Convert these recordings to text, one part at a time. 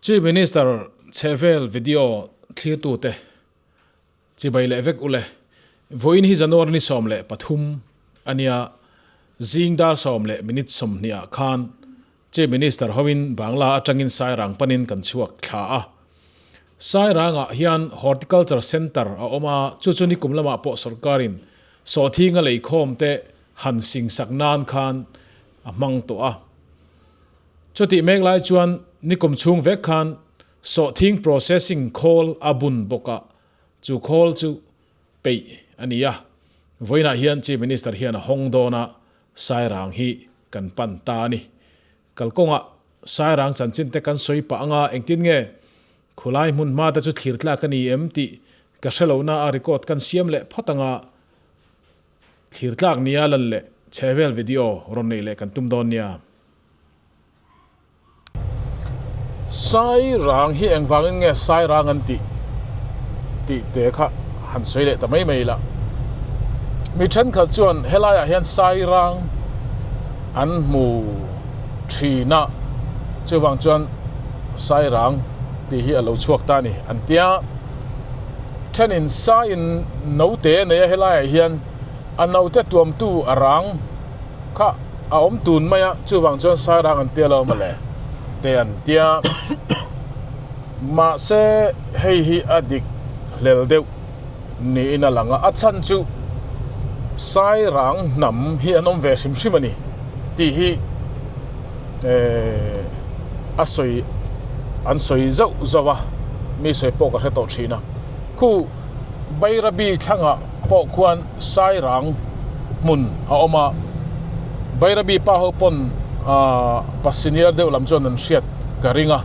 Chief Minister chhehvel video thlirtute chibai leh vek ule. Vawiin hi January ni 13 a nia, zing dar sawm leh minute 20 ah khan Chief Minister hoin Bangla atangin Sairang panin kan chhuak thla a. Sairangah hian Horticulture Centre a awm a, chu chu nikum lamah pawh sorkarin sawhthinga leikhawm te han singsak nan khan a hmang tawh a. Chutih mek lai chuan nikum chhung vek khan sawhthing processing khawl a bun bawk a, chu khawl chu peih a ni a. Vawiinah hian Chief Minister hian a hawng dawn a, Sairang hi kan pan ta a ni. Kalkawngah Sairang chanchin te kan sawi pah anga engtin nge khulai hmun hma te chu thlir tlak a ni em tih ka hre lohna a record kan siam leh phawt anga thlir tlak nia lan leh chhehvel video rawn neih leh kan tum dawn nia. Sairang hi engvangin nge Sairang an tih tih te kha han sawi leh ta mai mai ila. Mi thenkhat chuan helaiah hian Sairang an hmu thin a, chuvang chuan Sairang tih hi a lo chhuak ta a ni an tia. Thenin Saiin naute a nei a helaiah hian a naute tuamtu a rang. Kha a awm tun mai a, chuvang chuan Sairang an tia lo mawle te an tia. Mahse hei hi a dik hlel deuh niin a lang a, a chhan chu Sairang hnam hi an awm ve hrim hrim a ni tih hi eh a sawi an sawi zauh zauh a, mi sawi pawh ka hre tawh thin a. Khu Bairabi thlangah pawh khuan Sairang hmun a awm a, Bairabi pa ho pawn ahh pa senior deuh lam chuan an hriat ka ring a,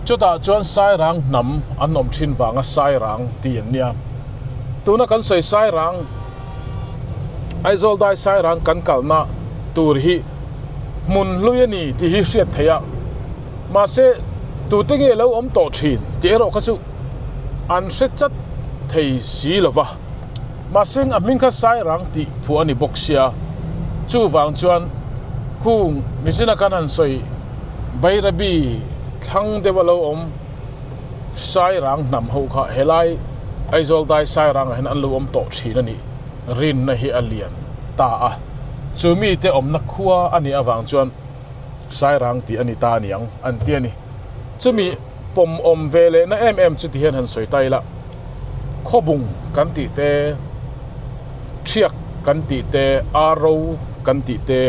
chutah chuan Sairang hnam an awm thin vanga Sairang tih an nia. Tuna kan sawi Sairang, Aizawl dai Sairang kan kalna tur hi hmun hlui a ni tih hi hriat theih a, mahse tute nge lo awm tawh thin tih erawh kha chu an hre chat thei si lo va, mahse a hming kha Sairang tih phuah a ni bawk sia, chuvang chuan khung michina kan han sawi Bairabi thlang deuh a lo awm Sairang hnam ho kha helai Aizawl dai Sairang ah hian an lo awm tawh thin a nih rinna hi a lian ta a, chu mite awmna khua a nih avang chuan Sairang tih a ni ta aniang an ti a ni. Chumi pawm awm ve lehna em em chu ti hian han sawi ta ila, khawbung kan tih te, thiak kan tih te, aro kan tih te,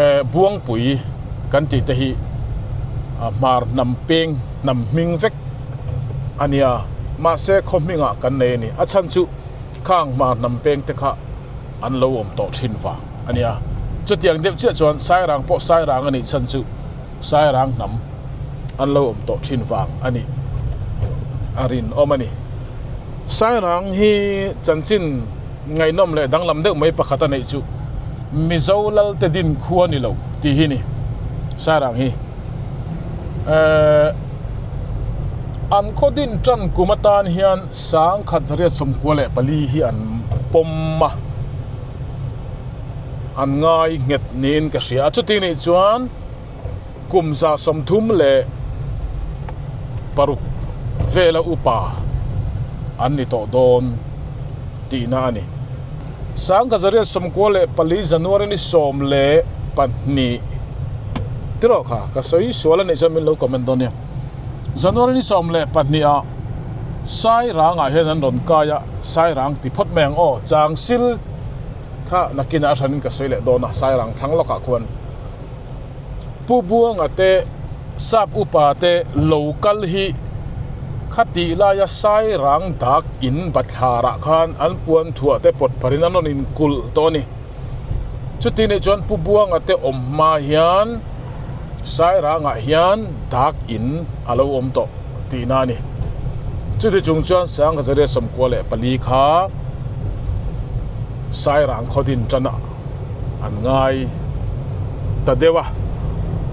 eh buangpui kan tih te hi hmar hnam peng hnam hming vek a nia. Mahse khaw hmingah kan nei a ni. A chhan chu khang hmar hnam peng te kha an lo awm tawh thin vang a nia. Chutiang deuh chiah chuan Sairang pawh Sairang a nih chhan chu Sairang hnam an lo awm tawh thin vang a nih a rinawm a ni. Sairang hi chanchin ngaihnawm leh danglam deuh mai pakhat a neih chu Mizo Lalte din khua ni lo tih hi ni Sairang hi. Ehh an khaw din tan kum atan hian sangkhat zariat 94 hi an pawm a. An ngai nghet niin ka hria a, chuti nih chuan kum 36 vela upa an ni tawh dawn tihna a ni. 1994 January ni 12 tiraw kha ka sawi sual a nih chuan min lo comment dawn nia. January ni 12 ah Sairangah hian an rawn kai a, Sairang ti phawt mai ang aw, Changsil. Kha nakinah a hranin ka sawi leh dawn a, Sairang thlang lawkah khuan Pu Buanga te Sap upa te lo kal hi khatih laia Sairang dak in bathlarah khan an puan thuah te pawt pharin an rawn inkulh tawh a ni. Chuti nih chuan Pu Buanga te awm hma hian Sairangah hian dak in a lo awm tawh tihna a ni. Chuti chung chuan Sanghazaria 94 kha Sairang khaw din tan a an ngai ta deuh a.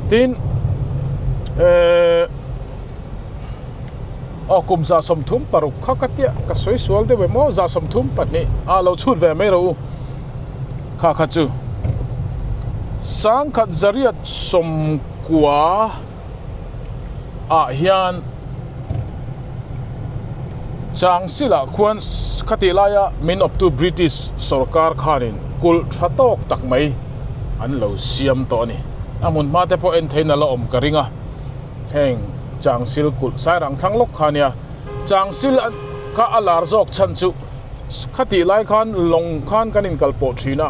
Tin eh aw kum 36 kha ka tia ka sawi sual deuh em aw 32 a lo chhut ve mai rawh u kha kha chu 1990. ah hian Changsilah khuan khatih laia min awptu British sorkar khanin kulh tha tawk tak mai an lo siam tawh a ni. A hmun hma te pawh en theiin a la awm ka ring a, heng Changsil kulh Sairang thlang lawk kha nia. Changsil kha a lar zawk chhan chu khatih lai khan lawng khan kan inkal pawh thin a,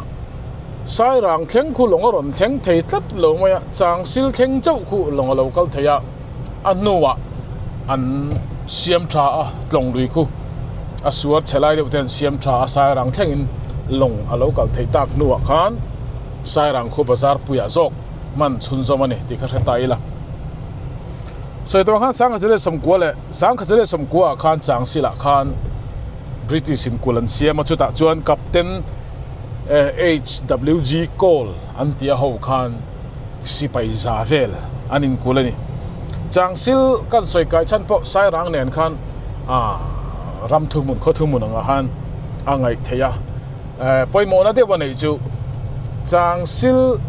Sairang thleng khu lawng a rawn thleng thei tlat lo mai a, Changsil thleng chauh khu lawng a lo kal thei a. A hnuah an siam tha a tlawng lui khu a suar chhe lai deuh te an siam tha a Sairang thlengin lawng a lo kal theih tak hnuah khan Sairang khu bazar puiah zawk hman chhunzawm a ni tih kha hre ta ila. Sawi tawh ang khan Sangkhacharia Sawmkua leh Sangkhacharia Sawmkua ah khan Changsilah khan British in kulh an siam a chutah chuan Captain HWG Cole an tih a ho khan sipai za vel an inkul a ni. Changsil kan sawi kai chhan pawh Sairang nen khan ah ram thuhmun khaw thuhmun angah khan a ngaih theih a. Eh pawimawhna deuh a neih chu Changsil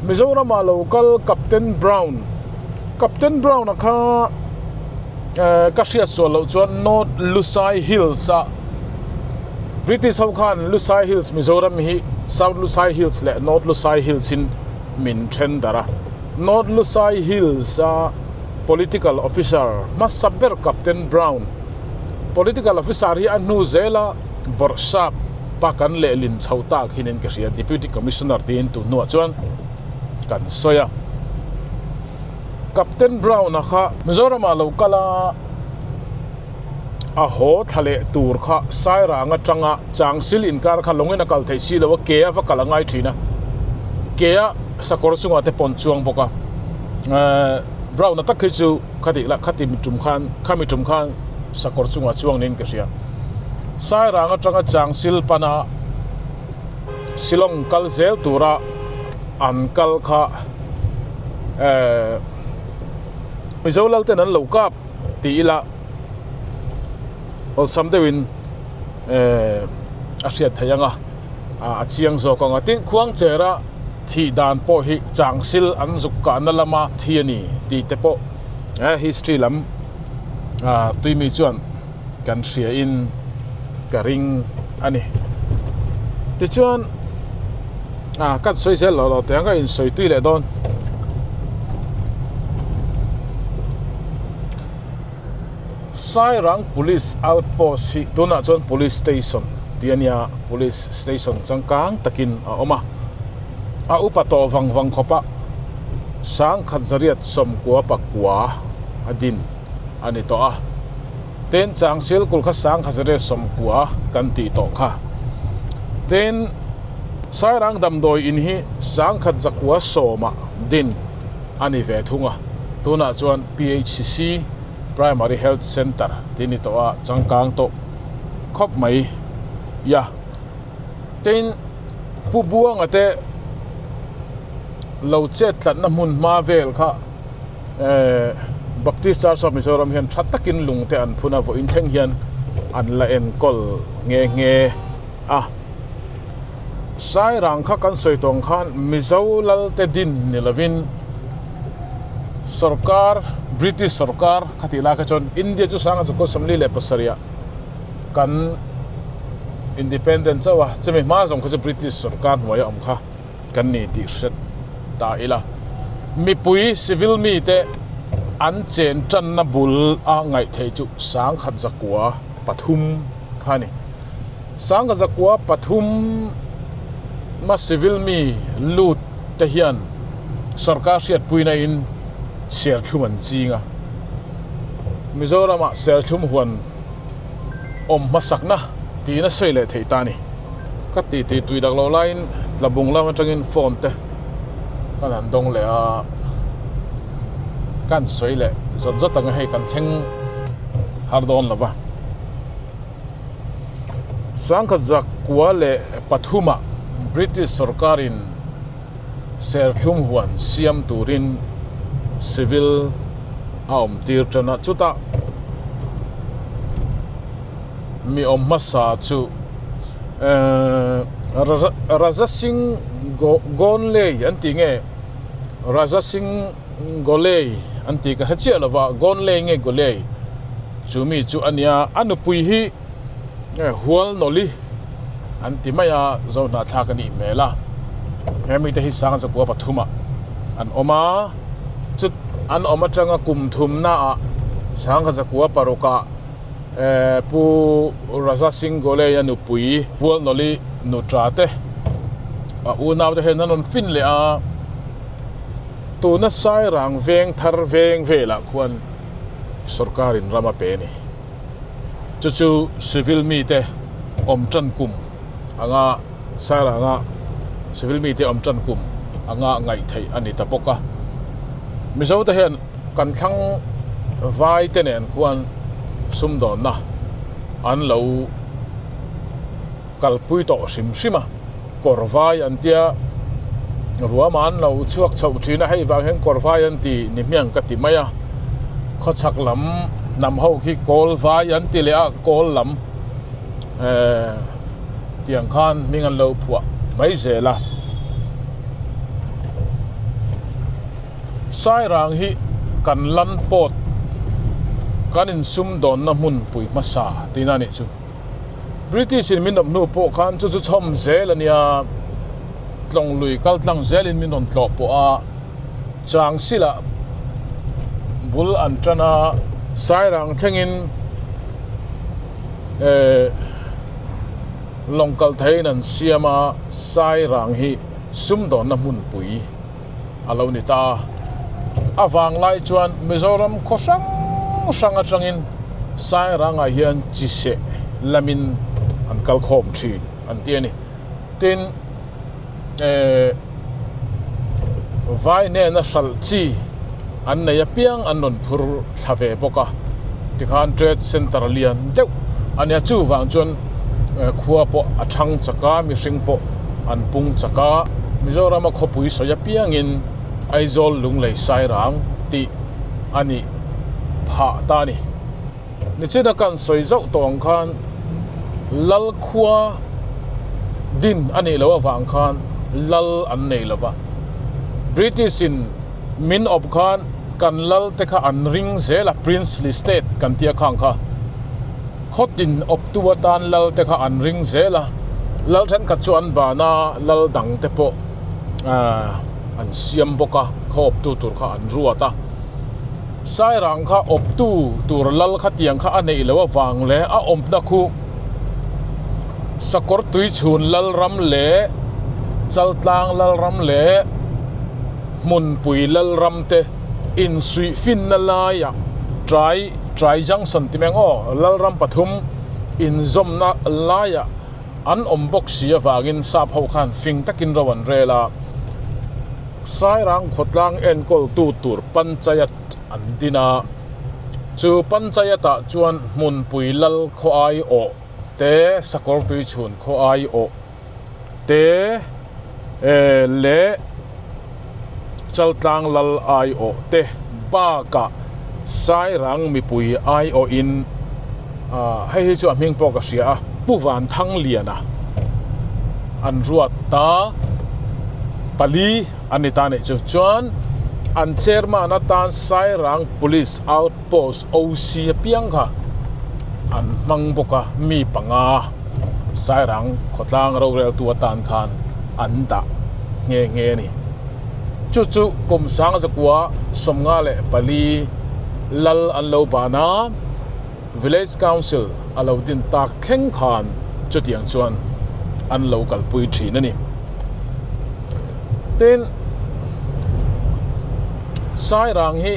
Mizorama lo kal Captain Brown Captain Brown a kha eh ka hriat sual loh chuan North Lusai Hills a British ho khan Lusai Hills Mizoram hi South Lusai Hills leh North Lusai Hills in min then darh a. North Lusai Hills a political officer hmasa ber Captain Brown political officer hi a hnu zela bawrhsap pa kan lehlin chho tak hin in ka hria Deputy Commissioner tiin tun hnuah chuan kan sawi a. Captain Brown a kha Mizoram ah lo kal a. A haw thla leh tur kha Sairang atanga Changsil inkar kha lawngin a kal theih si lo a, ke a va kal a ngai thin a, ke a sakawr chungah te pawh an chuang bawk a, ehh Brown a tak hi chu khati lah khati mi tum khan khami tum khan sakawr chungah chuang niin ka hria. Sairang atanga Changsil pana Shillong kal zel tura an kal kha ehh Mizo lal ten an lo kap. Ti ila awlsam deuhin ehh a hriat theih ang a, a chiang zawk ang a. Tin, Khuangchera thih dan pawh hi Changsil an zuk kahna lama thi a ni tih te pawh eh history lam ah tuimi chuan kan hriain ka ring a ni. Tichuan ah kan sawi zel lo lo teh ang ka insawi tui leh dawn. Sairang Police Outpost hi tunah chuan Police Station tih a nia Police Station changkang takin a awm a a upa tawh vang vang khawp a sangkhat zariat sawmkua pakua a din a ni tawh a tin changsil kul kha sangkhat zariat sawmkua kan tih tawh kha tin Sairang damdawi in hi sangkhat zakua sawmah din a ni ve thung a, tunah chuan PHC, Primary Health Centre, tih ni tawh a, changkang tawh khawp mai ya. Tin, Pu Buanga te lo chet tlatna hmun hma vel kha eh Baptist Church of Mizoram hian tha takin lung te an phun a, vawiin thleng hian an la enkawl nghe nghe a. Sairang kha kan sawi tawng khan Mizo Lalte din ni lovin sorkar British sorkar kha tih lai kha chuan India chu sanga zakua 47 ah kan independent chauh a chumi hma zawng kha chu British sorkar hnuaia awm kha kan ni tih hre ta ila. Mipui civil mite an chen tanna bul a ngaih theih chu sangkhat zakua pathum kha a ni. Sangha zakua pathum ma civil mi lut te hian sorkar hriatpuina in serthlum an ching a, Mizoram ah serthlum huan awm hmasakna tiin a sawi leh theih ta a ni. Ka ti ti tui dak loh laiin tlabung lam atangin phone te kan han dawng leh a, kan sawi leh zawt zawt ang a hei kan thleng har dawn lo va. Sangkhat zakua leh pathumah British sorkarin serthlum huan siam turin civil a awm tir tan a, chutah mi awm hmasa chu Raja Singh Gonley an tih nge Raja Singh Goley. an tih ka hre chiah lo va, Gonley nge Goley chu mi chu a nia, a nupui hi Hualnawli an ti mai a, Zohnahthlak a nih hmel a, he mite hi Sangzakua pathumah an awm a, chut an awm atanga kum thumnaah Sangzakua parukah Pu Raja Singh Goley a nupui Hualnawli nutra te a unaute hian an rawn fin leh a, tuna Sairang veng thar veng velah khuan sorkarin ram a pe a ni. Chu chu civil mite awm tan kum anga Sairanga civil mite awm tan kum anga ngaih theih a ni ta bawk a. Mizo te hian kan thlang vai te nen khuan sumdawnna an lo kalpui tawh hrim hrim a, kawr vai an tia ruam an lo chhuak chhoh thin a, hei vang hian kawr vai an ti ni hmiang ka ti mai a, khawchhak lam hnam ho khi kawl vai an ti leh a, kawl lam ehh tiang khan hming an lo phuah mai zel a. Sairang hi kan lan pawt kan insumdawnna hmunpui hmasa tihna a nih chu. British in min awm hnu pawh khan chu chu chhawm zel a nia, tlawng lui kal tlang zelin min rawn tlawh pawh a, chang silah bul an tan a, Sairang thlengin eh lawng kal theiin an siam a, Sairang hi sumdawnna hmunpui a lo ni ta. A vanglai chuan Mizoram khaw hrang hrang atangin Sairangah hian chi seh lamin an kal khawm thin an ti a ni. Tin, eh vai nena hralh chi an nei apiang an rawn phur thla ve bawk a, tikhan trade centre lian deuh a nia chuvang chuan khua pawh a thang chak a mihring pawh an pung chak a Mizorama khawpui sawi apiangin Aizawl Lunglei Sairang tih a nih phah ta a ni. Nichina kan sawi zauh tawh ang khan Lal khua din a nih loh avang khan Lal an nei lo va, British in min awp khan kan Lal te kha an ring zel a, Princely State kan tia khang kha khawtin awptu atan Lal te kha an ring zel a, Lal thenkhat chu an ban a, Lal dang te pawh an siam bawk a, khaw awptu tur kha an ruat a. Sairang kha awptu tur lal kha tiang kha a neih loh avang leh a awmna khu sakawr tuichhun lalram leh chaltlang lalram leh hmunpui lalram te insuih finna laiah trai trai junction ti mai ang aw lalram pathum inzawmna laiah an awm bawk si avangin sap ho khan fing takin ro an rel a. Sairang khawtlang enkawltu tur Panchayat an din a, chu Panchayat-ah chuan hmunpui lal khaw aiawh te, sakawr tuichhun khaw aiawh te leh Chaltlang lal aiawh te bakah Sairang mipui aiawhin hei hi chu a hming pawh ka hria a, Pu Vanthangliana an ruat ta. Pali an ni ta anih chu. Chuan an chairman atan Sairang Police Outpost OC apiang kha an hmang bawk a, mi panga Sairang khawtlang roreltu atan khan an dah nghe nghe a ni. Chu chu kum Sangzakua 54 lal an lo ban a. Village Council a lo din tak thleng khan chutiang chuan an lo kalpui thin a ni. Tin, Sairang hi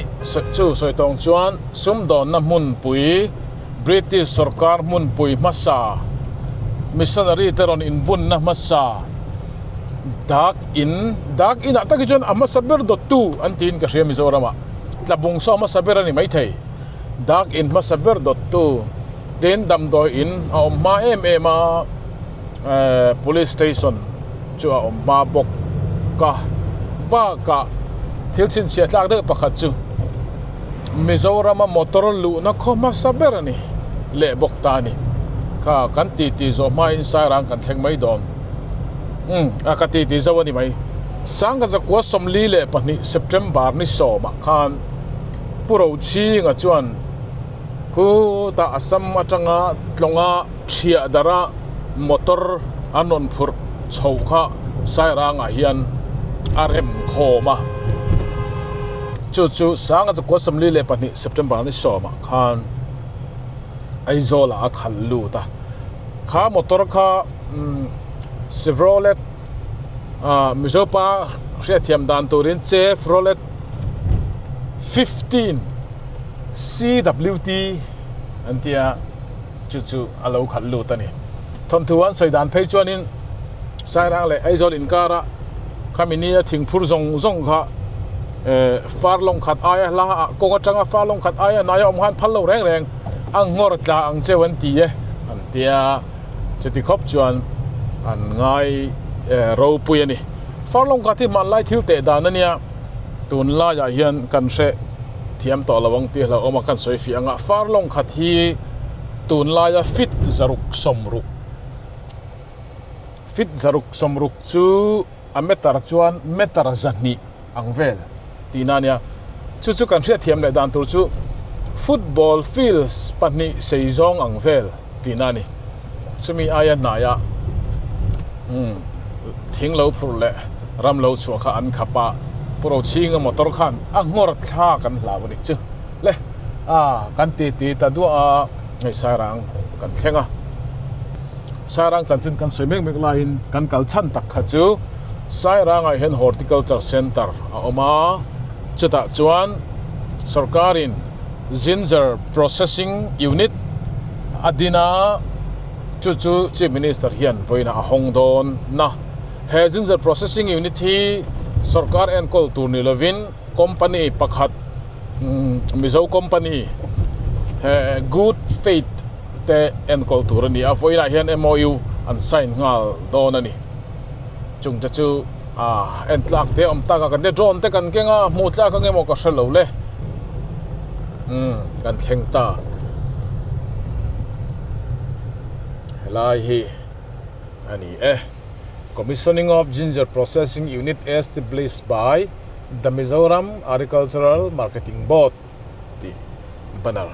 chu sawi tawng chuan sumdawnna hmunpui, British sorkar hmunpui hmasa, missionary te rawn inbunna hmasa, dak in, dak inah tak hi chuan a hmasa ber dawttu an tiin ka hria Mizoramah, tlabung saw hmasa ber a ni maithei. Dak in hmasa ber dawttu tin damdawi in a awm hma em em a ehh police station chu a awm hma bawk a bakah thil chhinchhiah tlak deuh pakhat chu Mizorama motor luhna khaw hmasa ber a ni leh bawk ta a ni kha kan ti ti zawh hmain Sairang kan thleng mai dawn umm a ka ti ti zo a ni mai Sangkazakua 42 September ni sawmah khan. Pu Rochhinga chuan khutah Assam atanga tlawnga thiah dara motor an rawn phurh chhoh kha Sairangah hian a rem khawm a. Chu chu Sanga chakua 42 September ni sawmah khan Aizawlah a khalh lut a. Kha motor kha Chevrolet Mizopa hriatthiam dan turin Chevrolet 15 CWT an tia chu chu a lo khalh lut a ni. Thawnthu an sawi dan phei chuanin Sairang leh Aizawl inkara khami nia thingphur zawng zawng kha eh far lawng khat aia hla ah kawng atanga far lawng khat aia hnaia awm khan phal lo reng reng a nghawr tla ang cheu an ti e an tia chuti khawp chuan an ngai eh ropui a ni. Far lawng khat hi hmanlai thil teh dan a nia. Tunlaiah hian kan hre thiam tawh lo ang tih hlauhawm a kan sawi fiah ang a, far lawng khat hi tunlaia fit zaruk sawmruk fit zaruk sawmruk chu a meter chuan meter zahnih ang vel tihna a nia. Chu chu kan hriatthiam leh dan tur chu football fields pahnih sei zawng ang vel tihna a ni. Chumi aia hnaiah umm thing lo phurh leh ram lo chhuah kha an khap a, Pu Rochhinga motor khan a nghawr thlak an hlau a nih chu le. A kan ti ti ta duah a, hei Sairang kan thleng a, Sairang chanchin kan sawi mek mek laiin kan kal chhan tak kha chu Sairangah hian Horticulture Centre a awm a, chutah chuan sorkarin Ginger Processing Unit a din a, chu chu Chief Minister hian vawiinah a hawng dawn na. He Ginger Processing Unit hi sorkar enkawl tur ni lovin company pakhat Mizo company he Good Faith te enkawl tur a ni a, vawiinah hian MOU an sign nghal dawn a ni. Chung te chu a en tlak te awm tak a kan tia drone te kan keng a hmuh tlak ang emaw ka hre lo le umm kan thleng ta helai hi a ni e commissioning of ginger processing unit established by the Mizoram Agricultural Marketing Board tih banner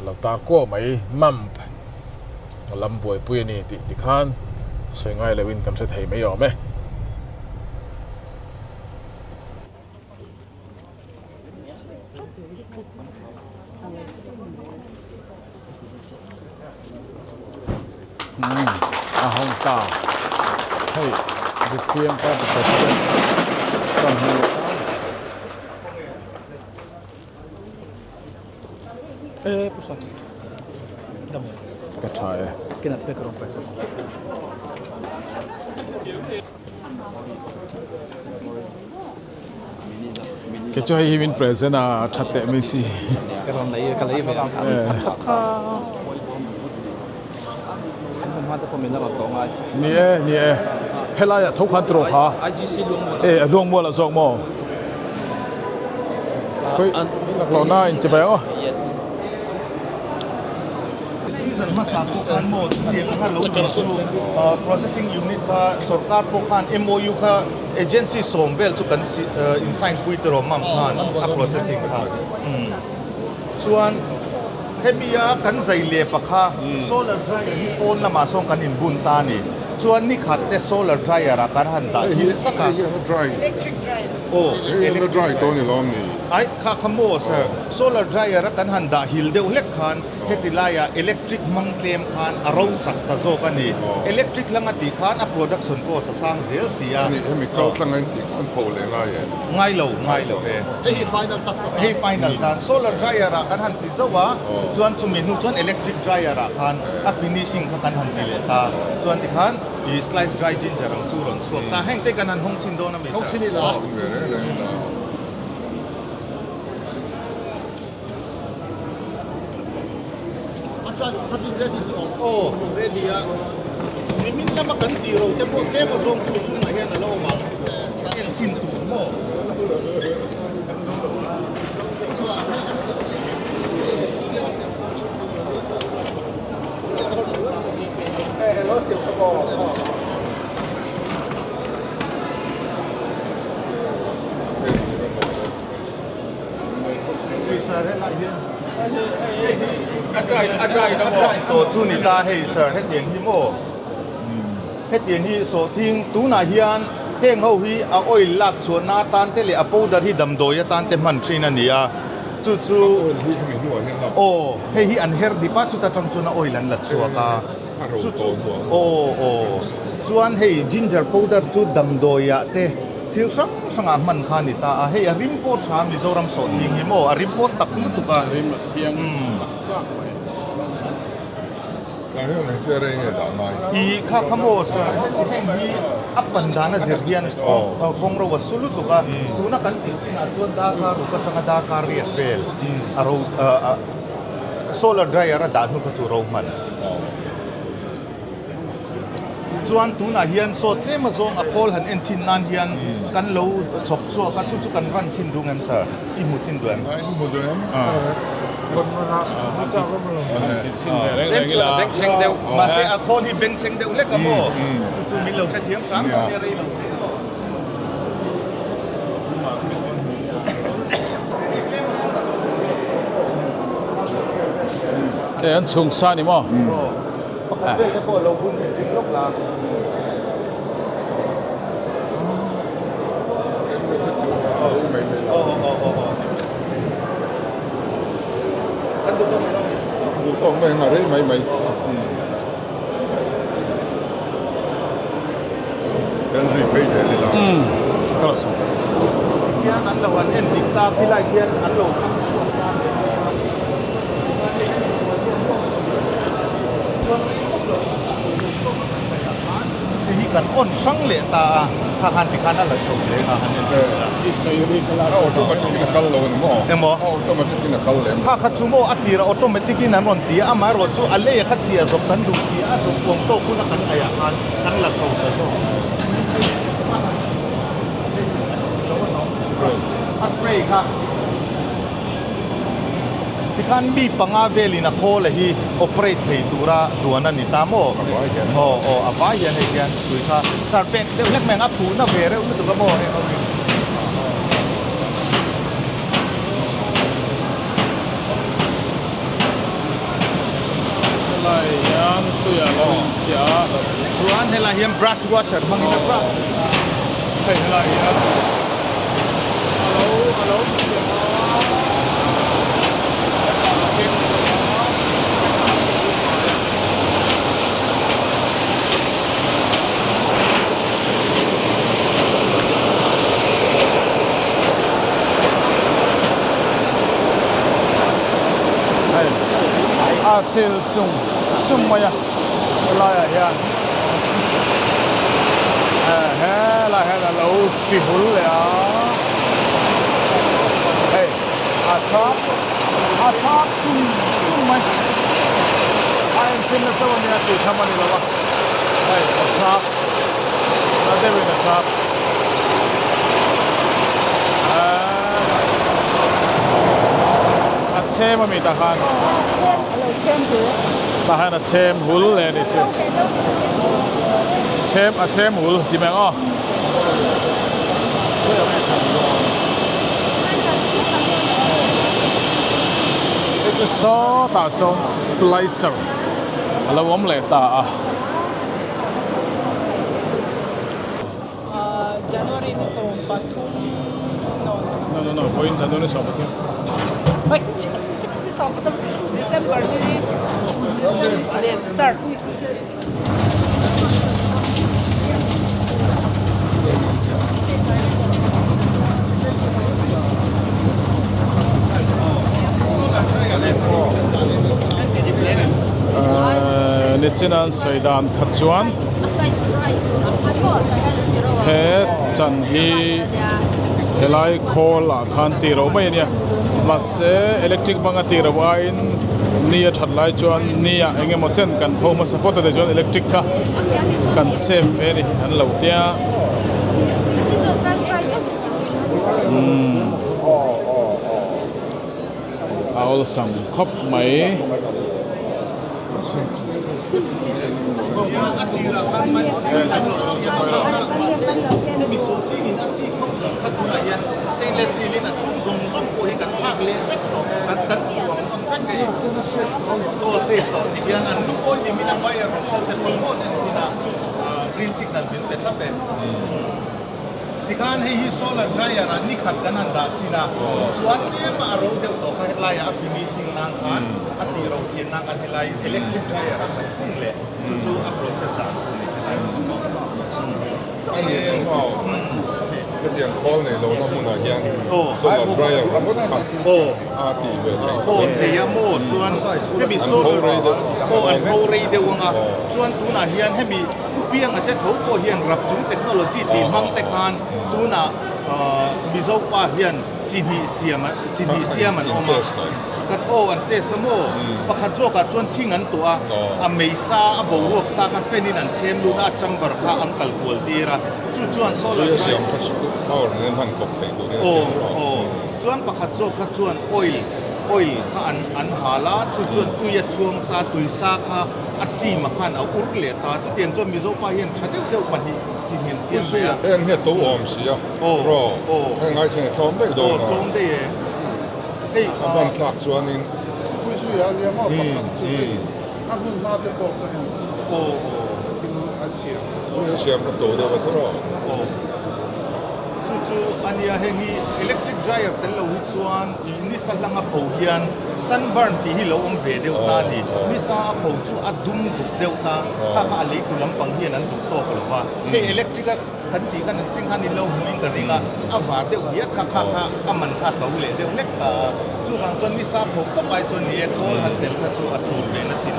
lo tar kuau mai mamp. A lam buaipui a ni tih tikhan sawi ngai loin kan hre thei mai awm e. Umm a hawng ta hei zpm party president ka hmu a. Ka tha e. Kei chu hei hi min present a that teh mai si. Ni e ni e helai ah tho khan turaw kha e a luangmual ah zawk maw. Khawi lak loh na in chibai ang aw. Season hmasa pawh khan maw chutiang anga lo tum chu processing unit kha sorkar pawh khan MOU kha agency sawm vel chu kan in sign pui tawh mam khan a processing kha chuan hemi a kan zai leh pakha solar dryer hi pawn lamah sawn kan in bun ta a ni. Chuan ni khat te solar dryer ah kan han dah hil sak a. Hei hi a dry. Electric dryer. Aw. Hei hi a dry tawh a ni lawm ni? Ai kha kha maw sir. Solar dryer a kan han dah hil deuh hlek khan heti laiah electric hmang tlem khan a ro chak ta zawk a ni. Electric hlanga tih khan a production cost a sang zel si a. Ani hemi kal tlang a intih khan pho leh ngai em? Ngai lo, ngai lo ve. Hei hi final touch atan. Hei final tan. Solar dryer ah kan han ti zauh a, chuan chumi hnu chuan electric dryer ah khan a finishing kha kan han ti leh ta. Chuan tikhan i slice dry ginger ang chu rawn chhuak ta. Heng te kan han hawng chhin dawn a mi Hawng chhin ila. A tran kha chu ready tawh ang. Aw, ready a. Nimin lama kan tih ro te pawh tlem azawng chu chhungah hian a lo awm ang. En chhin tur maw? Sir helai hian hei hi a dry a dry na maw tawh chu ni ta hei sir hetiang hi maw hetiang hi sawhthing tunah hian heng ho hi a oil lak chhuahna atan te leh a powder hi damdawi atan te hman thin a ni a chu chu aw hei hi an her dip a chuta tang chuan a oil an la chhuak a chu chu aw aw chuan hei ginger powder chu damdawi ah te. Thil hrang hrangah hman kha a ni ta a, hei a rim pawh tha Mizoram sawhthing hi maw a rim pawh tak lutuk a. A rim a thiang tak tak mai. Tah hian engtia rei nge dah ngai? I kha kha maw sir heng hi a pan dan a zir hian kawng ro a su lutuk a, tuna kan tih chinah chuan darkar ruk atanga darkar riat vel a ro solar dryer a dah hnu kha chu ro hman. Chuan tunah hian saw tlem azawng a khawl han en chin nan hian kan lo chhawp chhuak a, chu chu kan run chin duh ngem sir? I hmu chin duh em? I hmu duh em? Mahse a khawl hi bengchheng deuh hlek a maw? Chu chu min lo hrethiam hram lo nia rei lo teh maw? E an chhung sa ni maw? Pakhat vel te pawh lo bun in ring lawk la. Duhtawk mai ang a rei mai mai. Kan zui phei zel ila. Hian an lo han en dik ta khilai khian an lo thang chhuak ta. Hei hi kan on hrang leh ta a, kha khan tikhan a la chho hle nga han en chhin ila. A automatic in a kal lo a ni maw? Emaw? A automatic in a kal lem. Kha kha chu maw a tirah automatic in an rawn ti a, amaherawh chu a lei a kha chiah zawk kan duh si a, a zawk kuang tawk hun a kan ngaihah khan kan la chho ta zawk. A spray kha. Tikhan mi panga velin a khawl a hi operate thei tura duan a ni ta maw? Aw aw a vai hian hei hian tui kha sar pek deuh hlek mai ang a phuhna ve reuh lutuk a maw heng ho hi. Helai hian tuiah lo inchiah a. Chuan helai hian brush washer hmangin a brush. Hei helai hian a lo a lo inchiah a. Hetah a keng chho a, hetah a phu fai a. Hei a sil sung sung mai a helaiah hian helai hian a lo hri hul leh a hei a thap a thap sung sung mai a enchhin na chauh a nia tih tham a ni lo a hei a thap na deuhin a thap A chhem a mi tah khan. Tah hian a chhem hul leh a ni chu. Chhem a chhem hul ti mai ang aw. Sawtah sawn slicer a lo awm leh ta a. January ni 13 no no no no vawiin January 13 ni 13 December ni December sir Nichina an sawi dan kha chuan He chan hi helai khawl ah khan tih rauh mai a nia mahse electric bang a tih rauh aiin ni a that lai chuan ni ah eng emaw chen kan pho hmasa phawt a ni chuan electric kha kan save ve a ni an lo tia umm a awlsam khawp mai. Aw safe tawh ti hian an lungawi ni min a buyer rawn kal te pawn maw nen chin a green signal min pe thlap e. Tikhan hei hi solar dryer ah ni khat kan han dah chin a, chuan tlem a ro deuh tawh kha hetlai ah a finishing nan khan a tih ro chian nan khan helai electric dryer ah kan khung leh chu chu a process dan chu ni helai chu. Hetiang khawl nei lohna hmunah hian solar dryer ringawt kha a tih ve theih. Aw thei a maw chuan hemi solar aw an pho rei deuh ang a, chuan tunah hian hemi Pu Pianga te tho pawh hian rap chung technology tih hmang te khan tunah Mizo pa hian chi hnih siam chi hnih siam an awm a, kan aw an test a maw? Pakhat zawkah chuan thing an tuah a, a mei sa a boruak sa kha fan in an chhem lut a, a chamber kha an kal kual tir a, chu chuan solar Siam kha power nen hman kawp thei turin a siam a. Aw chuan pakhat zawk kha chuan oil oil kha an an hal a, chu chuan tui a chhuang sa tui sa kha A steam a khan a ur leh ta, chutiang chuan Mizo pa hian tha deuh deuh pahnih chin hian siam mai a. Heng hi a to awm si a, ro heng ai chuan a tlawm daih dawn a. Aw tlawm daih e. Hei a hman tlak chuanin. Puizui a nia maw pakhat chu hei a hmun hma te pawh kha en aw aw takin a siam. A siam kha to deuh a tawh. Aw chu chu a nia heng hi electric dryer tel lo hi chuan ih nisa hlanga pho hian Sunburn tih hi lo awm ve deuh ta a ni. Nisa a pho chu a dum duk deuh ta, kha kha a leitu lampang hian an duh tawk lo va. Hei electric a kan tih khan an ching khan in lo hmuhin ka ring a, a var deuh hiat kha kha kha a man kha a to leh deuh hlek ta a. Chuvang chuan nisa pho tawp ai chuan ni e, khawl han tel kha chu a tul ve na chin.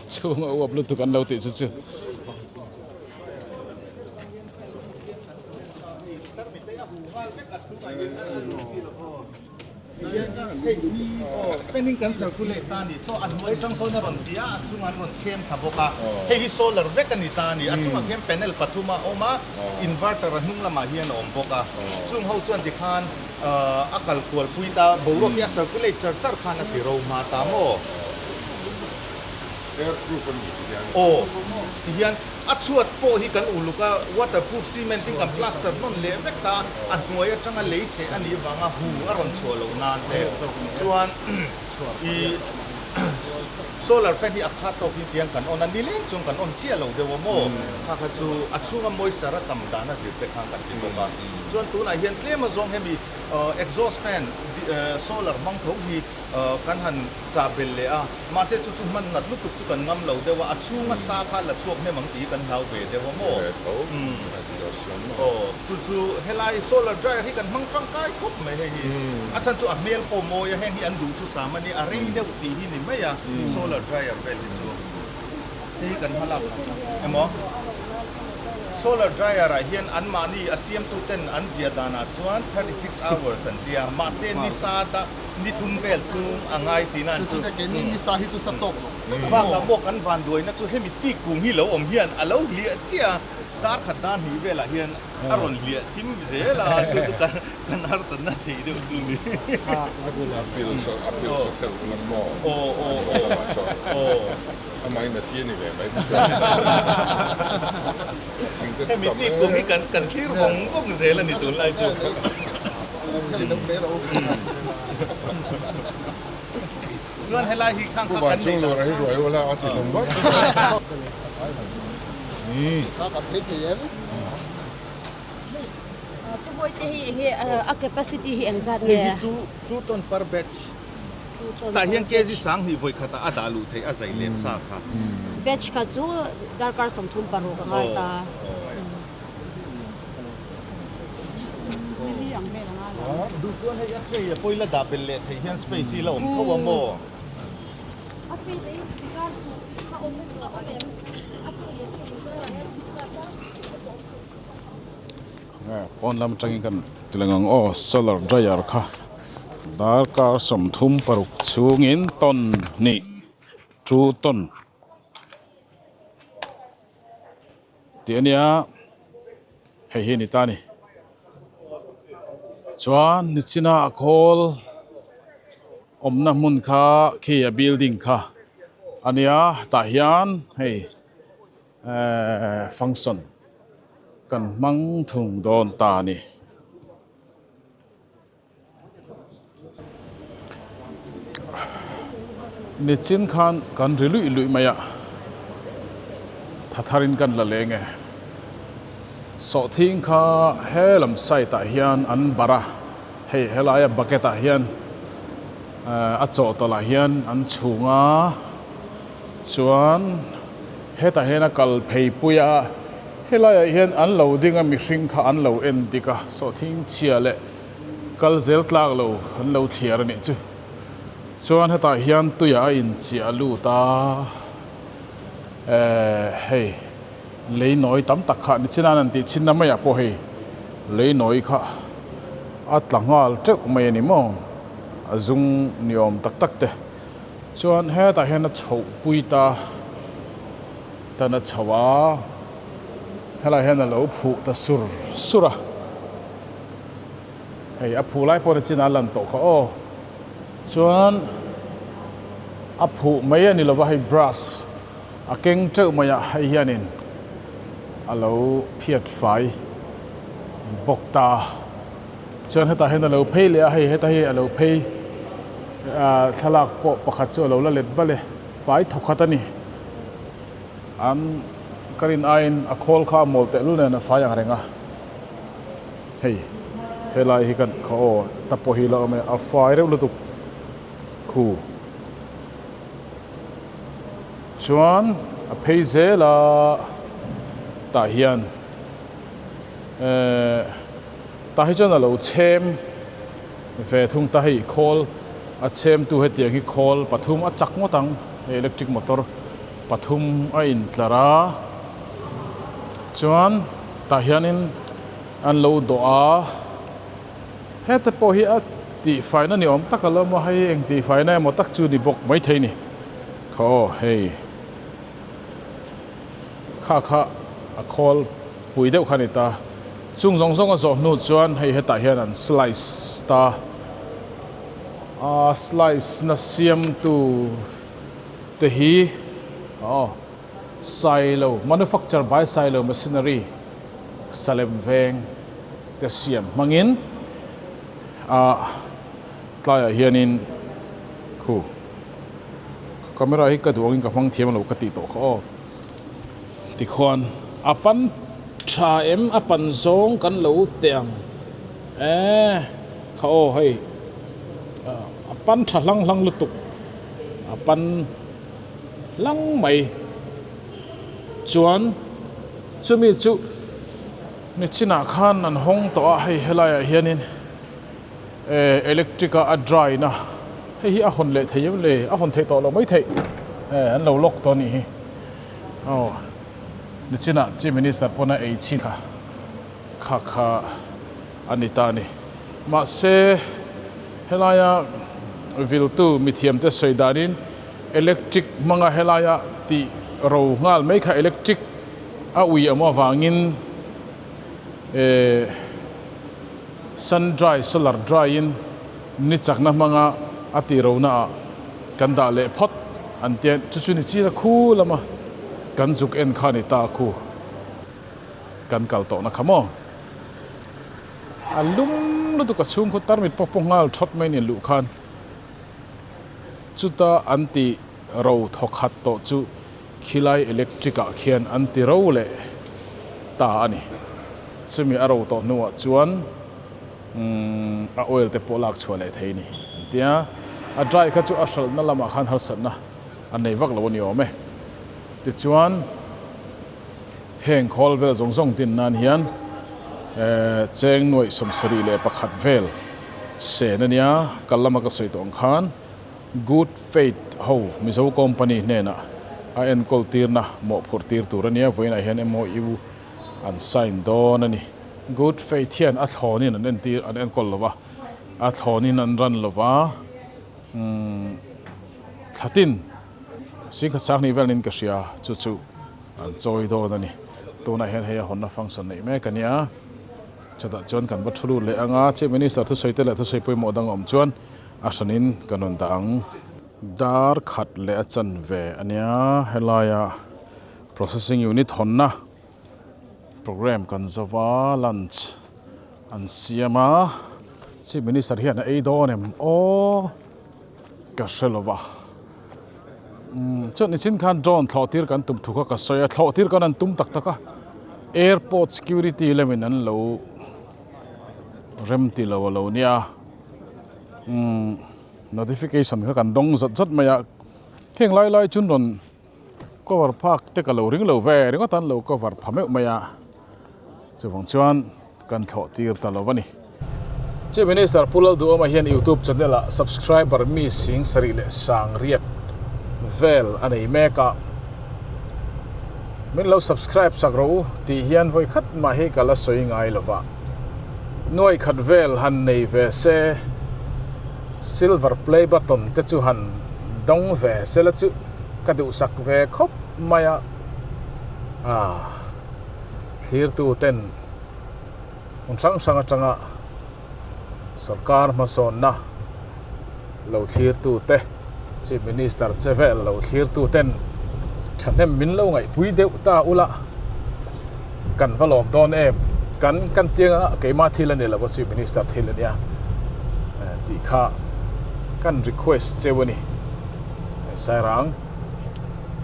Chhung a uap lutuk an lo tih chu chu. Fan in kan circulate ta a ni. Saw a hnuai atang sawn a rawn ti a, a chungah an rawn chhem thla bawk a. Hei hi solar vek a ni ta a ni. A chungah khian panel pathum a awm a, inverter a hnung lamah hian a awm bawk a. Chung ho chuan tikhan a kal kual pui ta, boruak hi a circulate char char khan a ti ro hma ta maw? Air proof a ni ti hian. Aw, ti hian a chhuat pawh hi kan uluk a, waterproof cement in kan plaster nawn leh vek ta, a hnuai atanga lei seh a nih vanga hu a rawn chhuah loh nan te chuan i solar fan hi a khat tawk hi tiang kan on a, nileng chuan kan on chiah lo deuh a maw? Kha kha chu a chhunga moisture a tam dan a zir te khan kan ti bawk a. Chuan tunah hian tlem azawng hemi exhaust fan solar hmang tho hi kan han chah bel leh a, mahse chu chu hman nat lutuk chu kan ngam lo deuh a, a chhunga sa kha la chhuak hnem ang tih hi kan hlau ve deuh a maw? Aw chu chu helai solar dryer hi kan hmang tangkai khawp mai hei hi, a chhan chu a hmel pawh mawi a, heng hi an duhthusam a nia, a rei deuh tih hi ni mai a solar dryer vel hi chu. Hei hi kan hma lak ang emaw solar dryer ah hian anmahni a siamtu ten an ziah danah chuan 36 hours an tia mahse ni sa da ni thum vel chhung a ngai tihna an chu. Keini ni sa hi chu sa tawk lo. Bakah pawh kan vanduaina chu hemi tik kung hi lo awm hian a lo hliah chiah a, dar khat dar hnih velah hian a rawn hliah thim zel a, chu chu kan harsatna thei deuh chu ni. A pil sa a pil sa thelh lam maw? Aw aw aw. Amahin a thi a ni ve mai chu chuan thing te chu Hemi tam tik kum hi kan kan thlir vawng vawng zel a ni tunlai chu. Chuan helai hi khang kha kan nei Chu hi ruai ula a ti hlum vat. Pu Bawite hi enge a capacity hi engzat nge? Hei hi 2 ton per batch. Tah hian kg 2000 vawi khatah a dah luh theih a zai lem sa kha. Batch kha chu darkar 36 a ngai ta. Duh chuan hei a tray a pawh ila dah belh leh theih hian space hi la awm tho a maw? A space ei kar chu a awm a awm em? Pawn lam atangin kan ti lang ang aw solar dryer kha darkar 36 chhungin tawn hnih two tawn tih a nia hei hi a ni ta a ni chuan nichina a khawl awmna hmun kha khi a building kha a nia tah hian hei. Ehh function kan hmang thung dawn ta a ni. Nichin khan kan ri luih luih mai a, tha tharin kan la leng e. Sawhthing kha he lam side ah hian an barh a, hei helaia bucket ah hian a chawhtawlh ah hian an chhung a. Chuan hetah hian a kal phei pui a, helaiah hian an lo ding a mihring kha an lo en dik a, sawhthing chhia leh kal zel tlak lo an lo thliar a nih chu. Chuan hetah hian tuiah a inchiah lut a, ehh hei lei nawi tam tak kha nichina an tih chhinna maiah pawh hei lei nawi kha a tla nghal teuh mai a ni maw, a zung ni awm tak tak te. Chuan hetah hian a chhoh pui ta tan a chho a, helaiah hian a lo phuh ta sur sur a, hei a phuh lai pawh ni chin a lan tawh kha aw, chuan a phuh mai a ni lova hei brush a keng teuh mai a hei hianin a lo phiat fai bawk ta. Chuan hetah hian a lo phei leh a, hei heta hi a lo phei ah thlalak pawh pakhat chu a lo la let bal e, fai thawkhat a ni. An ka rin aiin a khawl kha a mawl tehlul nen a fai ang reng a, hei helai hi kan kha aw ta pawh hi la awm e, a fai reuh lutuk khu. Chuan a phei zel a tah hian ehh. Tah hi chuan a lo chhem ve thung ta hei khawl a chhem tu hetiang hi khawl pathum a chak ngawt ang hei electric motor pathum a intlar a chuan tah hianin an lo dawh a hete pawh hi a tihfaina ni awm tak a lo awm a hei eng tihfaina emaw tak chu ni bawk maithei ni kha aw hei. Kha kha a khawl pui deuh kha a ni ta. Chung zawng zawng a zawh hnu chuan hei hetah hian an slice ta a, slice na siamtu te hi aw Sailo manufacture by Sailo machinery Salem veng te siam hmangin a tlaiah hianin khu. Camera hi ka duh angin ka hmang thiam lo ka tih tawh kha aw. Tikhuan a pan tha em a pan zawng kan lo teh ang e kha aw hei a pan tha hlang hlang lutuk a pan hlang mai chuan chumi chu nichinah khan an hawng tawh a hei helaiah hianin. Eh electric a a dry na hei hi a hawn leh thei em le a hawn theih tawh loh mai theih eh an lo lock tawh a nih hi aw nichinah chief minister pawn a ei chhin kha kha kha a ni ta a ni mahse helaia viltu mithiamte sawi danin electric hmanga helaia tih ro nghal mai kha electric a ui awm avangin eh. Sun dry, solar dry in ni chakna hmanga a tih rona ah kan dah leh phawt an tia chu chu ni china khu lama kan zuk en kha ni ta khu kan kal tawhna kha maw. A lum lutuk a chhung khaw tarmit pawh pawh nghal thawt mai ni luh khan chuta an tih ro thawkhat tawh chu khilai electric ah khian an ti ro leh ta a ni. Chumi a ro tawh hnuah chuan umm a oil te pawh lak chhuah leh thei a ni an ti a, a dry kha chu a hralhna lamah khan harsatna a nei vak lo a ni awm e. Tichuan heng khawl vel zawng zawng din nan hian ehh cheng nuaih 71 vel sen a nia, kal lama ka sawi tawh ang khan Good Faith ho Mizo company hnenah a enkawl tirna mawhphurh tir tur a nia, vawiinah hian MOU an sign dawn a ni. Good Faith hian a thlawnin an entir an enkawl lo va, a thlawnin an ran lo va, umm thlatin singkhat sanghnih vel niin ka hria chu chu an chawi dawn a ni. Tunah hian hei a hawnna function neih mek a nia. Chutah chuan kan va thu lut leh ang a, Chief Minister thusawi te leh thusawi pawimawh dang a awm chuan a hranin kan rawn dah ang. Dar khat leh a chanve a nia, helaia processing unit hawnna programme kan zo va, lunch an siam a, Chief Minister hian a ei dawn em aw ka hre lo va. Umm chuan nichin khan drone thlawh tir kan tum thu kha ka sawi a, thlawh tir kan an tum tak tak a, airport security lemin an lo rem ti lo a lo nia, umm notification kha kan dawng zawt zawt mai a, heng lai lai chun rawn cover phak te ka lo ring lo ve ringawt a an lo cover pha meuh mai a, chuvang chuan kan thlawh tir ta lo a ni. Chief Minister Pu Lalduhawma hian YouTube channel ah subscriber mi sing sarih leh sang riat vel a nei mek a, min lo subscribe sak rawh u tih hian vawi khat mah hi ka la sawi ngai lo va, nuai khat vel han nei ve se, silver play button te chu han dawng ve se la chu ka duhsak ve khawp mai a, ah thlirtu ten. Hmun hrang hrang atanga sorkar hmasawnna lo thlirtute, Chief Minister che vel lo thlirtuten thahnem min lo ngaihpui deuh ta ula kan va lawm dawn em? Kan kan tianga keimah thil a ni lo a, Chief Minister thil a nia tih kha kan request cheu a ni. Sairang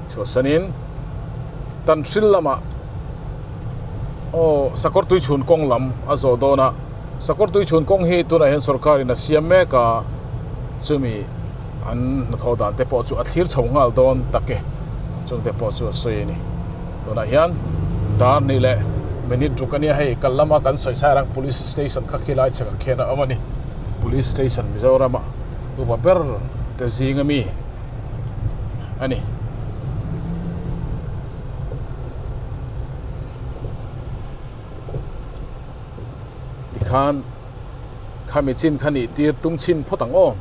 chhuahsanin Tanhril lamah aw sakawr tui chhun kawng lam a zawh dawn a, sakawr tui chhun kawng hi tunah hian sorkar in a siam mek a, chumi an hnathawh dan te pawh chu a thlir chho nghal dawn tak e, chung te pawh chu a sawi a ni. Tunah hian dar ni leh minute ruk a nia hei kal lama kan sawi Sairang police station kha khilai chhekah khian a awm a ni, police station Mizoram ah upa ber te zing ami a ni. Tikhan khami chin kha nih tir tum chhin phawt ang aw.